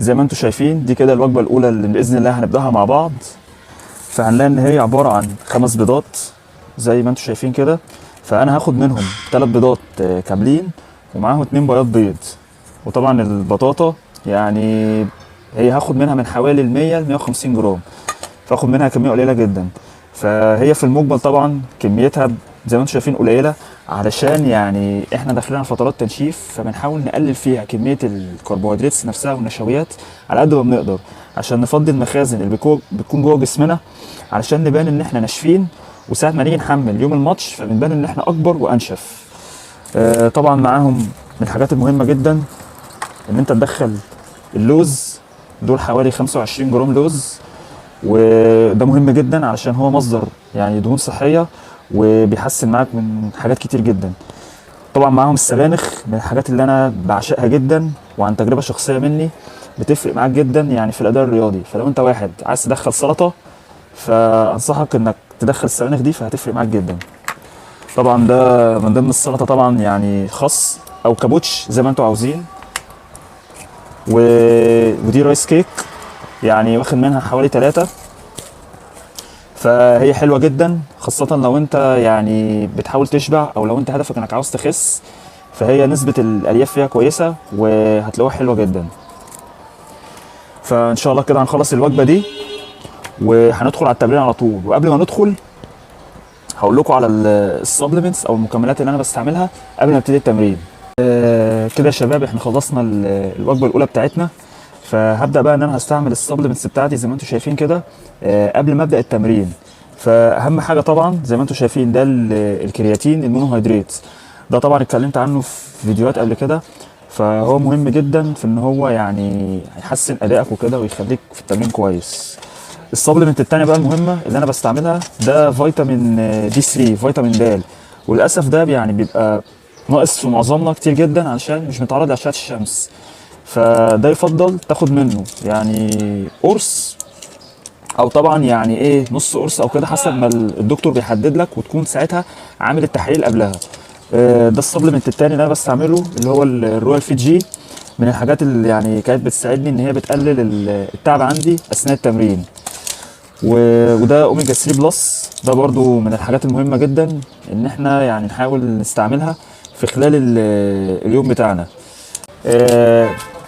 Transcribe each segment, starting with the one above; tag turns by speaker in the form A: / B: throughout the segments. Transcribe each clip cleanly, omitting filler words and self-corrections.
A: زي ما انتم شايفين دي كده الوجبة الاولى اللي باذن الله هنبداها مع بعض. فهنلاقي ان هي عبارة عن 5 بيضات زي ما انتم شايفين كده. فانا هاخد منهم 3 بيضات كاملين ومعاهم 2 بياض بيض. وطبعا البطاطا يعني هي هاخد منها من حوالي 100 ل 150 جرام، فاخد منها كمية قليله جدا. فهي في المجمل طبعا كميتها زي ما انتم شايفين قليله، علشان يعني احنا داخلين على فترات تنشيف، فبنحاول نقلل فيها كمية الكربوهيدرات نفسها والنشويات على قد ما بنقدر، عشان نفضي المخازن اللي بتكون جوه جسمنا، علشان نبان ان احنا ناشفين، وساعة ما نيجي نحمل يوم الماتش فبنبان ان احنا اكبر وانشف. طبعا معاهم من الحاجات المهمة جدا ان انت تدخل اللوز، دول حوالي 25 جرام لوز، وده مهم جدا علشان هو مصدر يعني دهون صحية وبيحسن معاك من حاجات كتير جدا. طبعا معاهم السبانخ، من الحاجات اللي انا بعشقها جدا وعن تجربه شخصية مني بتفرق معاك جدا يعني في الاداء الرياضي. فلو انت واحد عايز تدخل سلطة فانصحك انك تدخل السبانخ دي، فهتفرق معاك جدا. طبعا ده من ضمن السلطة طبعا يعني خس او كابوتش زي ما انتوا عاوزين. ودي rice cake يعني واخد منها حوالي 3، فهي حلوة جدا خاصة لو انت يعني بتحاول تشبع او لو انت هدفك انك عاوز تخس، فهي نسبه الالياف فيها كويسة وهتلاقوها حلوة جدا. فان شاء الله كده هنخلص الوجبة دي وهندخل على التمرين على طول. وقبل ما ندخل هقول لكم على ال supplements او المكملات اللي انا بستعملها قبل ما ابتدي التمرين. كده يا شباب احنا خلصنا الوجبة الاولى بتاعتنا. فهبدا بقى ان انا هستعمل ال supplements بتاعتي زي ما انتم شايفين كده قبل ما ابدا التمرين. فاهم حاجة طبعا زي ما انتم شايفين ده ال creatine ال monohydrate، ده طبعا اتكلمت عنه في فيديوهات قبل كده، فهو مهم جدا في ان هو يعني هيحسن ادائك وكده ويخليك في التمرين كويس. ال supplement التانية بقى المهمة اللي أنا بستعملها ده فيتامين D 3، فيتامين د، وللأسف ده يعني بيبقى ناقص في معظمنا كتير جدا علشان مش متعرض لأشعة الشمس. فده يفضل تاخد منه يعني قرص أو طبعا يعني إيه نص قرص أو كده حسب ما الدكتور بيحدد لك، وتكون ساعتها عامل التحاليل قبلها. ده ال supplement التاني اللي أنا بستعمله اللي هو ال Royal Fiji، من الحاجات اللي يعني كانت بتساعدني إن هي بتقلل التعب عندي أثناء التمرين. وده اوميجا 3 plus، ده برضو من الحاجات المهمة جدا ان احنا يعني نحاول نستعملها في خلال اليوم بتاعنا.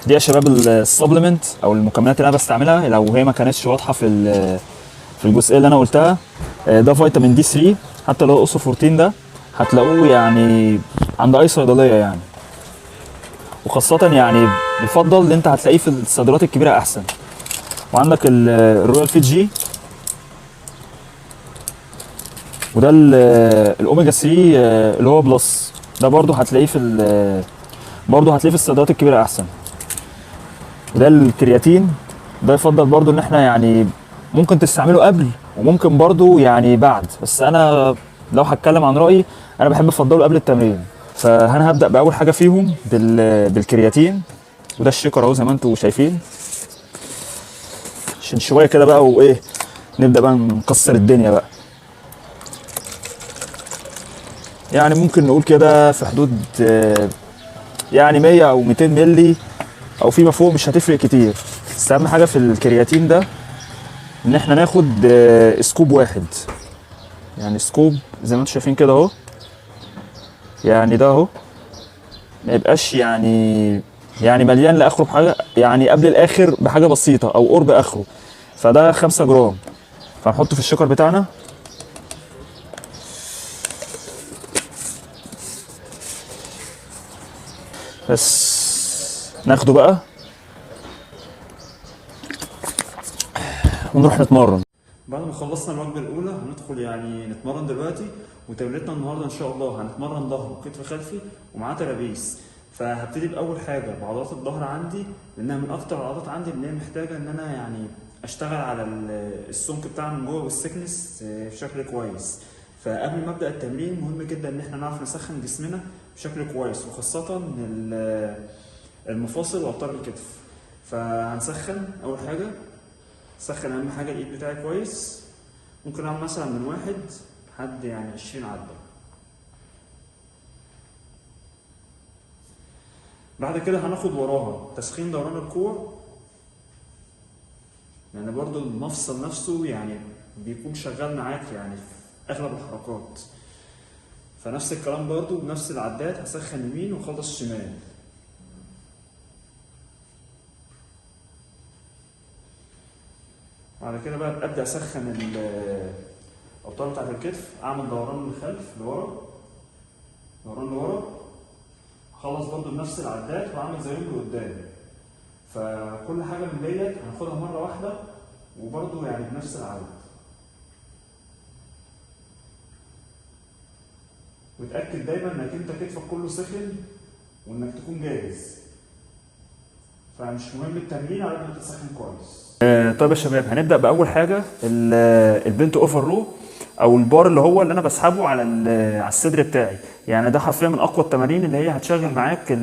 A: دي يا شباب ال supplement او المكملات اللي انا بستعملها لو هي ما كانتش واضحة في الجزئية اللي انا قلتها. ده فيتامين D 3، حتى لو اوسو 14 ده هتلاقوه يعني عند اي صيدلية يعني، وخاصة يعني يفضل ان انت هتلاقيه في الصيدليات الكبيرة احسن. وعندك ال Royal Fiji، وده الاوميجا 3 اللي هو plus، ده برضو هتلاقيه في برضو هتلاقيه في الصيدليات الكبيرة احسن. وده الكرياتين، ده يفضل برضو ان احنا يعني ممكن تستعمله قبل وممكن برضو يعني بعد، بس انا لو هتكلم عن رايي انا بحب افضله قبل التمرين. فانا هبدا باول حاجة فيهم بالكرياتين، وده ال shaker اهو زي ما انتم شايفين، عشان شوية كده بقى وايه نبدا بقى نكسر الدنيا بقى. يعني ممكن نقول كده في حدود يعني 100 او 200 مللي او فيما فوق، مش هتفرق كتير. بس اهم حاجة في الكرياتين ده ان احنا ناخد scoop واحد، يعني scoop زي ما انتم شايفين كده اهو، يعني ده اهو ما يبقاش يعني مليان لاخره بحاجة، يعني قبل الاخر بحاجة بسيطة او قرب اخره. فده 5 جرام، فهنحطه في ال shaker بتاعنا. بس ناخده بقى ونروح نتمرن. بعد ما خلصنا الوجبة الاولى هندخل يعني نتمرن دلوقتي، وتمرينتنا النهارده ان شاء الله هنتمرن ظهر وكتف خلفي ومعاه traps. فهبتدي باول حاجة بعضلات الظهر عندي، لانها من اكتر العضلات عندي اللي هي محتاجه ان انا يعني اشتغل على السمك بتاعها من جوه وال thickness بشكل كويس. فقبل ما ابدا التمرين مهم جدا ان احنا نعرف نسخن جسمنا بشكل كويس، وخاصة المفاصل واوتار الكتف. فهنسخن اول حاجة، سخن اهم حاجة الايد بتاعي كويس. ممكن اعمل مثلا من 1 لحد يعني 20 عده. بعد كده هناخد وراها تسخين دوران الكوع، لان برضو المفصل نفسه يعني بيكون شغال معاك يعني في اغلب الحركات. فنفس الكلام برضو بنفس العداد، هسخن يمين واخلص شمال. بعد كده بقى ابدا اسخن الاوتار بتاعت الكتف، اعمل دوران للخلف لورا، دوران لورا، اخلص برضو بنفس العداد واعمل زيهم لقدام. فكل حاجة من ديت هناخدها مرة واحدة وبرضو يعني بنفس العدد. وتأكد دايما انك انت كتفك كله سخن وانك تكون جاهز، فمش مهم التمرين على قد ما تسخن كويس. طيب يا شباب، هنبدأ بأول حاجة ال bent over row، او البار اللي هو اللي انا بسحبه على الصدر بتاعي. يعني ده حرفيا من اقوى التمارين اللي هي هتشغل معاك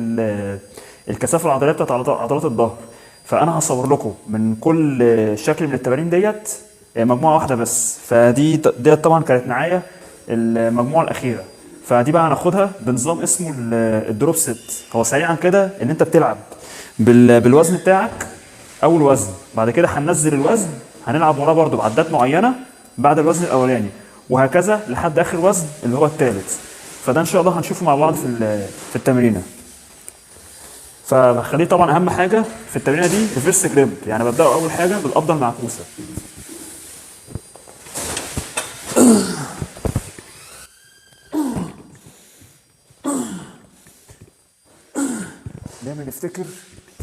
A: الكثافة العضلية بتاعت عضلات الظهر. فانا هصور لكم من كل شكل من التمارين ديت مجموعة واحدة بس. فدي ديت طبعا كانت معايا المجموعة الاخيرة، فدي بقى هناخدها بنظام اسمه ال drop set. هو سريعا كده ان انت بتلعب بالوزن بتاعك اول وزن، بعد كده هننزل الوزن، هنلعب وراه برده بعدات معينة بعد الوزن الاولاني، وهكذا لحد اخر وزن اللي هو الثالث. فده ان شاء الله هنشوفه مع بعض في التمرينه. فبخليه طبعا اهم حاجة في التمرينه دي reverse grip، يعني ببداه اول حاجة بالقبضه المعكوسه. دايما نفتكر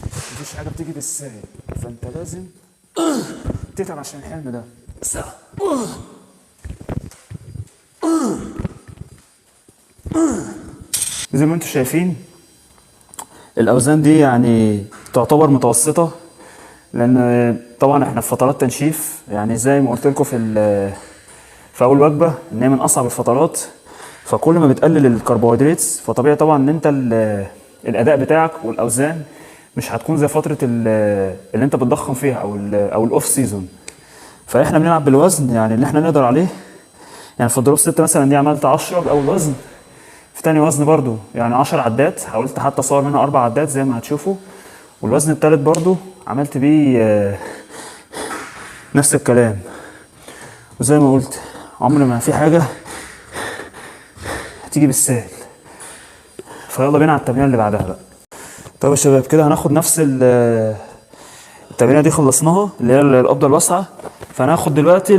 A: مفيش حاجة بتيجي بالسهل، فانت لازم تتعب عشان الحلم ده. زي ما انتم شايفين الاوزان دي يعني تعتبر متوسطه، لان طبعا احنا في فترات تنشيف، يعني زي ما قلت لكم في اول وجبة ان هي من اصعب الفترات. فكل ما بتقلل الكربوهيدرات فطبيعي طبعا ان انت الاداء بتاعك والاوزان مش هتكون زي فترة اللي انت بتضخم فيها او ال off season. فاحنا بنلعب بالوزن يعني اللي احنا نقدر عليه. يعني في ال drop set مثلا دي عملت 10 باول وزن، في تاني وزن برضو يعني 10 عدات، حاولت حتى اصور منها 4 عدات زي ما هتشوفوا. والوزن التالت برضو عملت بيه نفس الكلام. وزي ما قلت عمر ما في حاجة هتيجي بالسهل. فيلا بينا على التمرين اللي بعدها بقى. طيب يا شباب، كده هناخد نفس التمرينه دي خلصناها اللي هي القبضة الواسعة. فهناخد دلوقتي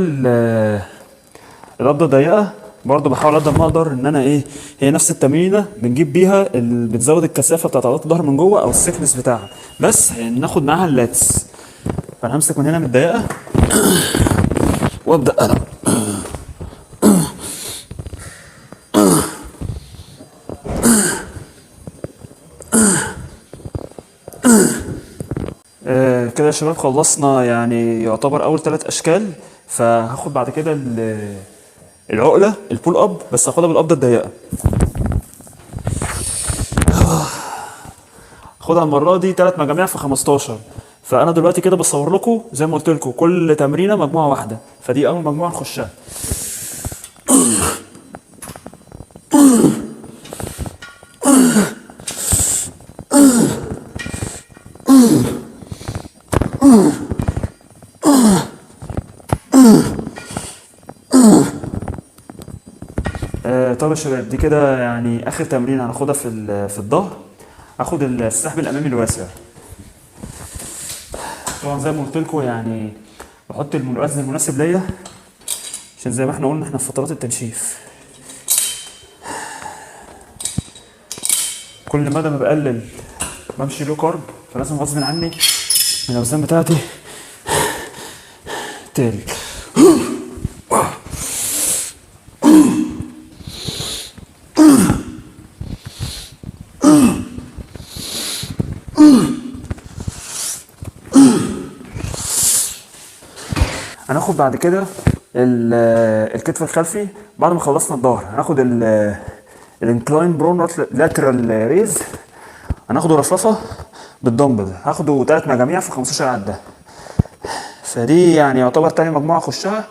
A: القبضة الضيقه. برضو بحاول قد ما اقدر ان انا ايه، هي نفس التمرينه بنجيب بيها بتزود الكثافة بتاعت عضلات الظهر من جوه او ال thickness بتاعها، بس ناخد معاها ال lats. فانا همسك من هنا من الضيقه وابدا العب. كده يا شباب خلصنا يعني يعتبر اول 3 اشكال. فهاخد بعد كده العقلة ال pull up، بس هاخدها بالقبضه الضيقه. هاخدها المرة دي 3 مجاميع في 15. فانا دلوقتي كده بصور لكم زي ما قلت لكم كل تمرينه مجموعة واحدة، فدي اول مجموعة نخشها. طب يا شباب، دي كده يعني اخر تمرين هناخدها في الظهر. هاخد السحب الامامي الواسع. طبعا زي ما قلت لكم يعني بحط الوزن المناسب ليا، عشان زي ما احنا قلنا احنا في فترات التنشيف. كل مدى ما بقلل بمشي لو كارب، فلازم غصب عني الاوزان بتاعتي تقل. هناخد بعد كده الكتف الخلفي بعد ما خلصنا الظهر. هناخد ال incline prone lateral raise، هناخده رفرفه بالدمبل، هاخده 3 مجاميع في 15 عده. فدي يعني يعتبر تاني مجموعة اخشها،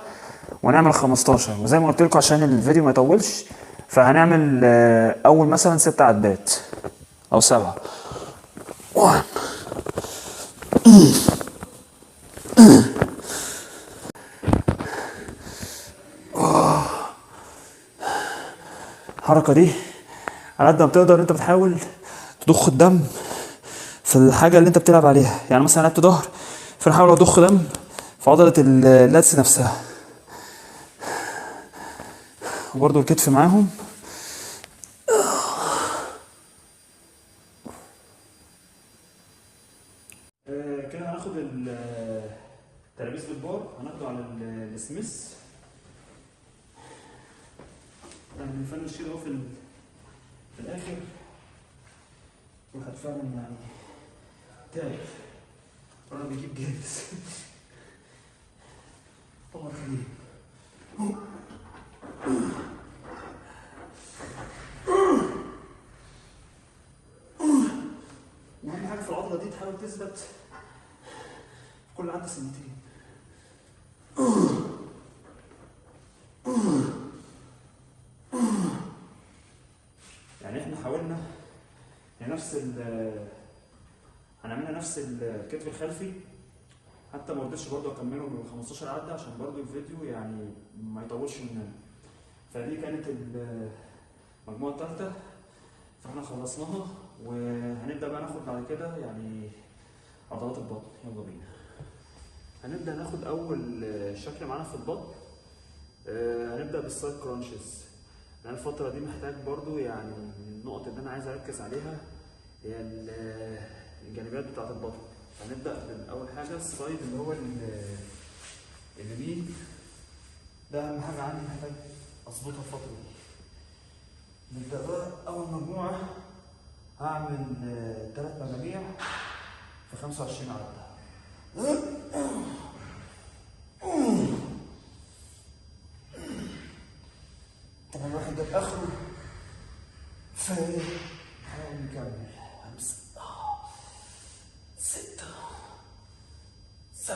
A: ونعمل 15. وزي ما قلت لكم عشان الفيديو ما يطولش فهنعمل اول مثلا 6 عدات او 7. 1 2 الحركة دي على قد ما بتقدر انت بتحاول تضخ الدم في الحاجة اللي انت بتلعب عليها. يعني مثلا لعبت ظهر، فانا احاول اضخ دم في عضلة ال lats نفسها، وبرضو الكتف معاهم. كده هناخد ال traps بالبار، هناخده على السميث. يعني بن finish كده اهو في الاخر. الواحد فعلا يعني تعب، ربنا بيجيب جاهز. الله يخليك. واهم حاجة في العضلة دي تحاول تثبت في كل عدة سنتين. يعني احنا حاولنا نفس هنعملها نفس الكتف الخلفي، حتى ما رضيتش برضه اكمله بال 15 عده عشان برضه الفيديو يعني ما يطولش مننا. فدي كانت المجموعة الثالثة، فاحنا خلصناها وهنبدا بقى ناخد بعد كده يعني عضلات البطن. يلا بينا. هنبدا ناخد اول شكل معانا في البطن. هنبدا بال side crunches. انا الفترة دي محتاج برضو يعني من النقط اللي انا عايز اركز عليها هي الجانبيات بتاعه البطن. هنبدا باول حاجة ال side اللي هو اليمين، ده اهم حاجة عندي محتاج اظبطها الفترة دي. نبدا بقى اول مجموعة، هعمل 3 مجاميع في 25 عده. طبعا الواحد جاب اخره، فنحاول نكمل. 5 6 7،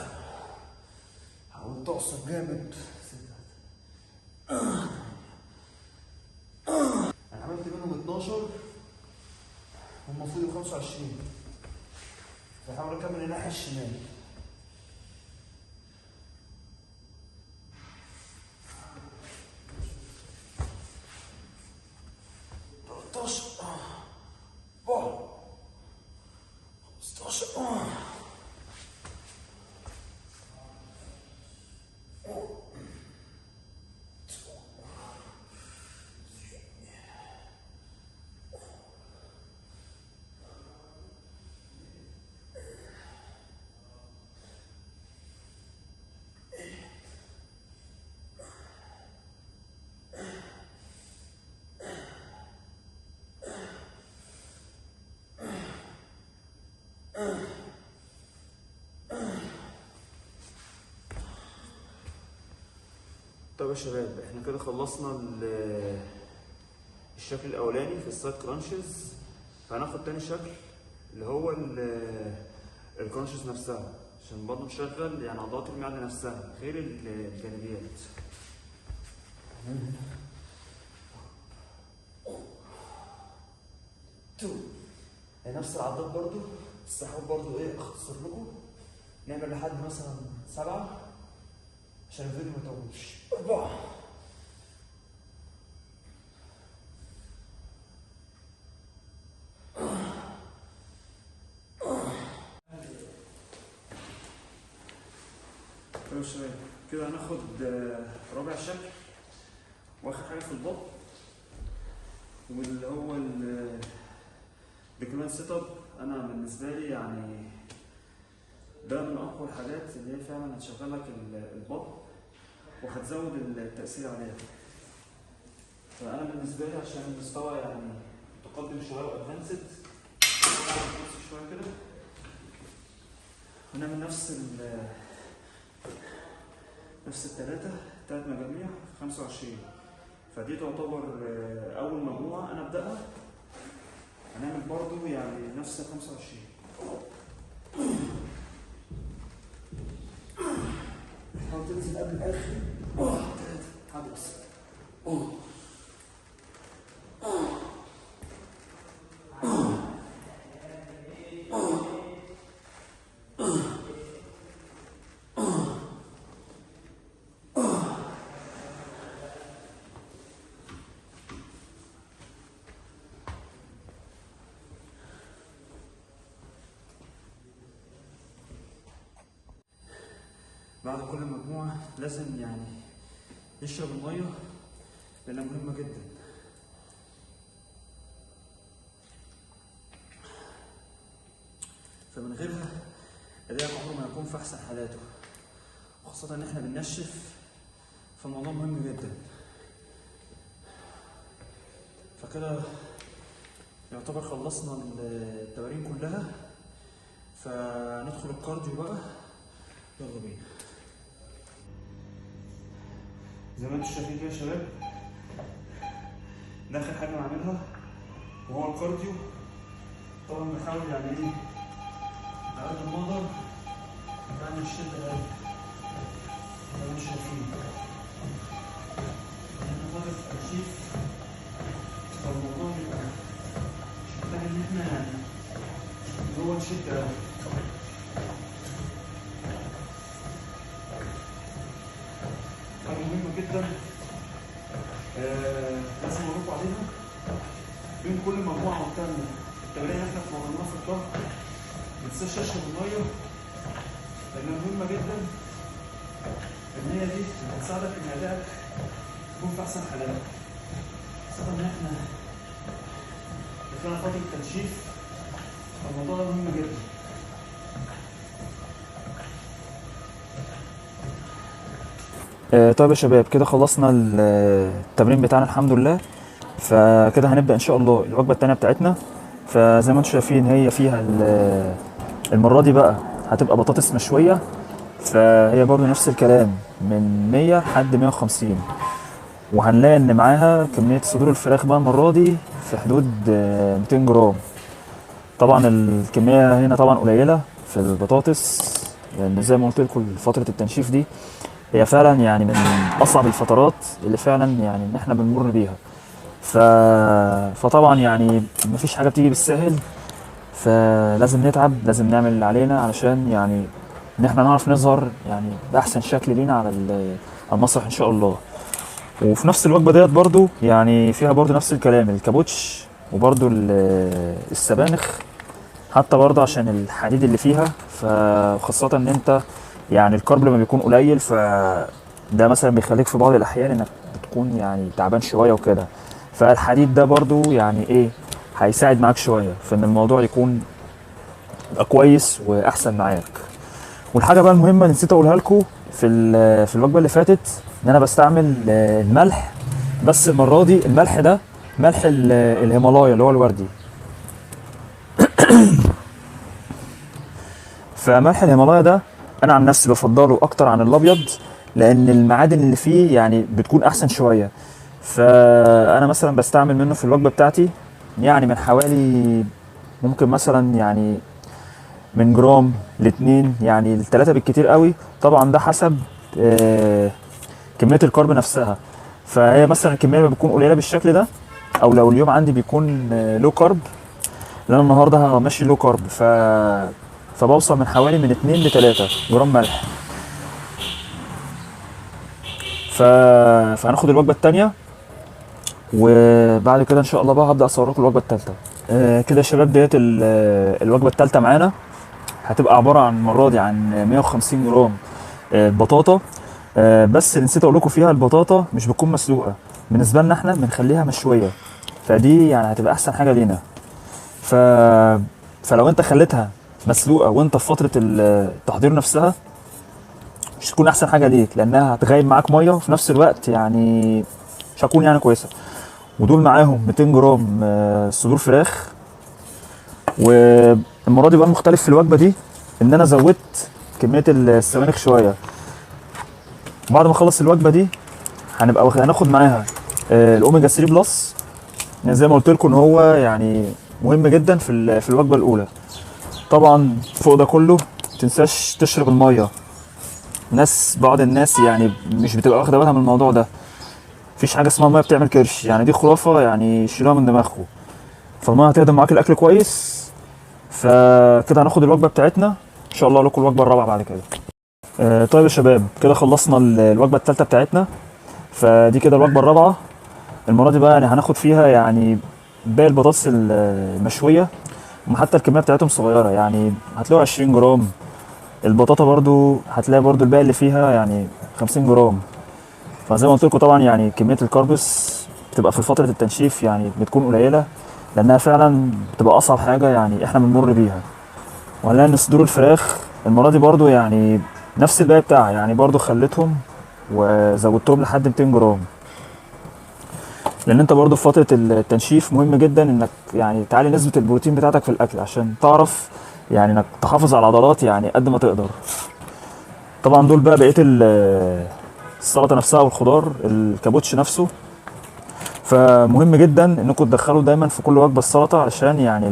A: حاول تعصر جامد. 6 انا عملت منهم 12 والمفروض يبقوا 25، فحاول اكمل الناحية الشمال. طب يا شباب احنا كده خلصنا الشكل الاولاني في ال side crunches، فهناخد تاني شكل اللي هو ال crunches نفسها عشان برضه نشغل يعني عضلات المعدة نفسها غير الجانبيات. نفس العضلات برضه، بس هحاول برضه ايه اختصر لكم، نعمل لحد مثلا 7 عشان الفيديو ما يطولش. 4 طيب يا شباب كده هناخد رابع شكل واخر حاجة في البطن، واللي هو ال decline sit up. انا بالنسبة لي يعني ده من اقوى الحاجات اللي هي فعلا هتشغلك البطن وهتزود التاثير عليها. فانا بالنسبة لي عشان المستوى يعني متقدم شوية و advanced شوية كده، هنعمل نفس الثلاث مجاميع في 25. فدي تعتبر اول مجموعة انا ابداها. هنعمل برضو يعني نفس 25. حاول تنزل قبل الاخر. 3 حاضر بس. بعد كل مجموعة لازم يعني نشرب المية لأنها مهمة جدا. فمن غيرها أدائك عمره ما يكون في أحسن حالاته، وخاصة إن إحنا بننشف، فالموضوع مهم جدا. فكده يعتبر خلصنا التمارين كلها، فندخل ال cardio بقى. يلا بينا. زي ما انتم شايفين كده يا شباب، ده اخر حاجة بعملها وهو ال cardio. طبعا بنحاول يعني ايه على قد ما اقدر بعمل الشدة قوي زي ما انتم شايفين، لان فترة التنشيف فالموضوع بيبقى مش محتاج ان احنا يعني اللي هو نشد قوي. حاجة مهمة جدا لازم اقول لكم عليها، بين كل مجموعة والتانية التمارين اللي احنا اتمرناها في الظهر ما تنساش تشرب المية، لأنها مهمة جدا، إن هي دي هتساعدك إن أدائك يكون في أحسن حالاتك، خاصة إن إحنا دخلنا فترة تنشيف، فالموضوع ده مهم جدا. طيب يا شباب، كده خلصنا التمرين بتاعنا الحمد لله. فكده هنبدأ إن شاء الله الوجبة التانية بتاعتنا. فزي ما انتم شايفين هي فيها المرة دي بقى هتبقى بطاطس مشوية، فهي برضو نفس الكلام من 100 لحد 150، وهنلاقي ان معاها كمية صدور الفراخ بقى المرة دي في حدود 200 جرام. طبعا الكمية هنا طبعا قليلة في البطاطس، لان زي ما قلت لكم فترة التنشيف دي هي فعلا يعني من اصعب الفترات اللي فعلا يعني ان احنا بنمر بيها. فطبعا يعني مفيش حاجة بتيجي بالسهل، فلازم نتعب، لازم نعمل اللي علينا علشان يعني ان احنا نعرف نظهر يعني باحسن شكل لينا على المسرح ان شاء الله. وفي نفس الوجبة ديت برضو يعني فيها برضو نفس الكلام، الكابوتش وبرضو السبانخ، حتى برضو عشان الحديد اللي فيها، فخاصه ان انت يعني الكارب لما بيكون قليل فده مثلا بيخليك في بعض الاحيان انك بتكون يعني تعبان شوية وكده، فالحديد ده برضو يعني ايه هيساعد معاك شوية في ان الموضوع يكون كويس واحسن معاك. والحاجة بقى المهمة اللي نسيت اقولها لكم في الوجبة اللي فاتت، ان انا بستعمل الملح، بس المرة دي الملح ده ملح الهيمالايا اللي هو الوردي. فملح الهيمالايا ده انا عن نفسي بفضله اكتر عن الابيض، لان المعادن اللي فيه يعني بتكون احسن شوية. فانا مثلا بستعمل منه في الوجبة بتاعتي يعني من حوالي ممكن مثلا يعني من جرام لاتنين، يعني لتلاتة بالكتير قوي. طبعا ده حسب كمية ال carb نفسها. فهي مثلا الكمية اللي بتكون قليله بالشكل ده، او لو اليوم عندي بيكون low carb، لان النهارده ماشي low carb، فبوصل من حوالي من 2 ل 3 جرام ملح. فهناخد الوجبة الثانية، وبعد كده ان شاء الله بقى هبدا اصور لكم الوجبة الثالثة. كده يا شباب ديت الوجبة الثالثة معانا هتبقى عبارة عن المرة دي عن 150 جرام بطاطا. بس اللي نسيت اقول لكم فيها، البطاطا مش بتكون مسلوقة، بالنسبة لنا احنا بنخليها مشوية، فدي يعني هتبقى احسن حاجة لينا. فلو انت خليتها مسلوقة وانت في فترة التحضير نفسها مش هتكون احسن حاجة ليك، لانها هتغيب معاك مية، وفي نفس الوقت يعني مش هتكون يعني كويسة. ودول معاهم 200 جرام صدور فراخ. والمرة دي بقى المختلف في الوجبة دي ان انا زودت كمية السبانخ شوية. بعد ما اخلص الوجبة دي هناخد معاها الاوميجا 3 plus، زي ما قلت لكم ان هو يعني مهم جدا في الوجبة الاولى. طبعا فوق ده كله متنساش تشرب المية. بعض الناس يعني مش بتبقى واخده بالها من الموضوع ده، مفيش حاجة اسمها مية بتعمل كرش، يعني دي خرافه، يعني شيلوها من دماغكم. فالميه هتهضم معاك الاكل كويس. فكده هناخد الوجبة بتاعتنا ان شاء الله لكم الوجبة الرابعة بعد كده. طيب يا شباب كده خلصنا الوجبة الثالثة بتاعتنا، فدي كده الوجبة الرابعة. المرة دي بقى يعني هناخد فيها يعني باقي البطاطس المشويه، وحتى الكمية بتاعتهم صغيرة، يعني هتلاقوا 20 جرام، البطاطا برضو هتلاقي برضو الباقي اللي فيها يعني 50 جرام. فزي ما قلت لكم طبعا يعني كمية ال carbs بتبقى في فترة التنشيف يعني بتكون قليله، لانها فعلا بتبقى اصعب حاجة يعني احنا بنمر بيها. وهنلاقي ان صدور الفراخ المرة دي برضو يعني نفس الباقي بتاعها، يعني برضو خليتهم وزودتهم لحد 200 جرام، لان انت برضو في فترة التنشيف مهم جدا انك يعني تعلي نسبه البروتين بتاعتك في الاكل عشان تعرف يعني انك تحافظ على العضلات يعني قد ما تقدر. طبعا دول بقى بقية السلطة نفسها والخضار الكابوتش نفسه. فمهم جدا انكم تدخلوا دايما في كل وجبة السلطة، علشان يعني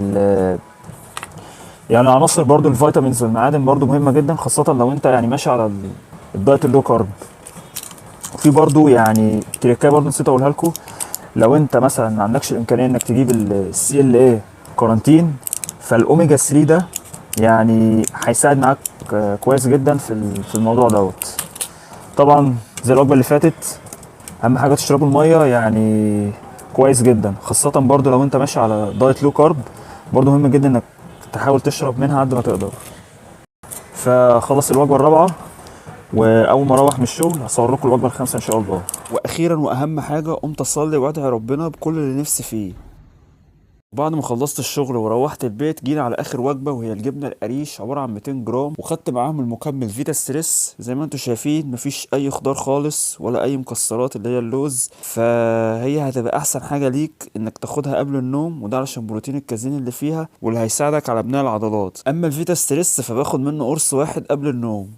A: يعني عناصر برضو ال vitamins والمعادن برضو مهمة جدا، خاصة لو انت يعني ماشي على ال diet ال low carb. وفي برضو يعني تريكايه برضو نسيت اقولها لكم، لو انت مثلا ما عندكش الامكانية انك تجيب ال CLA carnitine، فالاوميجا 3 ده يعني هيساعد معاك كويس جدا في الموضوع دوت. طبعا زي الوجبة اللي فاتت اهم حاجة تشربوا المية يعني كويس جدا، خاصة برضو لو انت ماشي على diet low carb برضو مهم جدا انك تحاول تشرب منها قد ما تقدر. فخلص الوجبة الرابعة، واول ما اروح من الشغل هصور لكم الوجبة الخامسة ان شاء الله. واخيرا واهم حاجة قمت اصلي وادعي ربنا بكل اللي نفسي فيه. بعد ما خلصت الشغل وروحت البيت جينا على اخر وجبة، وهي الجبنة القريش عبارة عن 200 جرام، وخدت معاهم المكمل فيتا ستريس. زي ما انتم شايفين مفيش اي خضار خالص ولا اي مكسرات اللي هي اللوز، فهي هتبقى احسن حاجة ليك انك تاخدها قبل النوم، وده علشان بروتين الكازين اللي فيها واللي هيساعدك على بناء العضلات. اما الفيتا ستريس فباخد منه قرص واحد قبل النوم.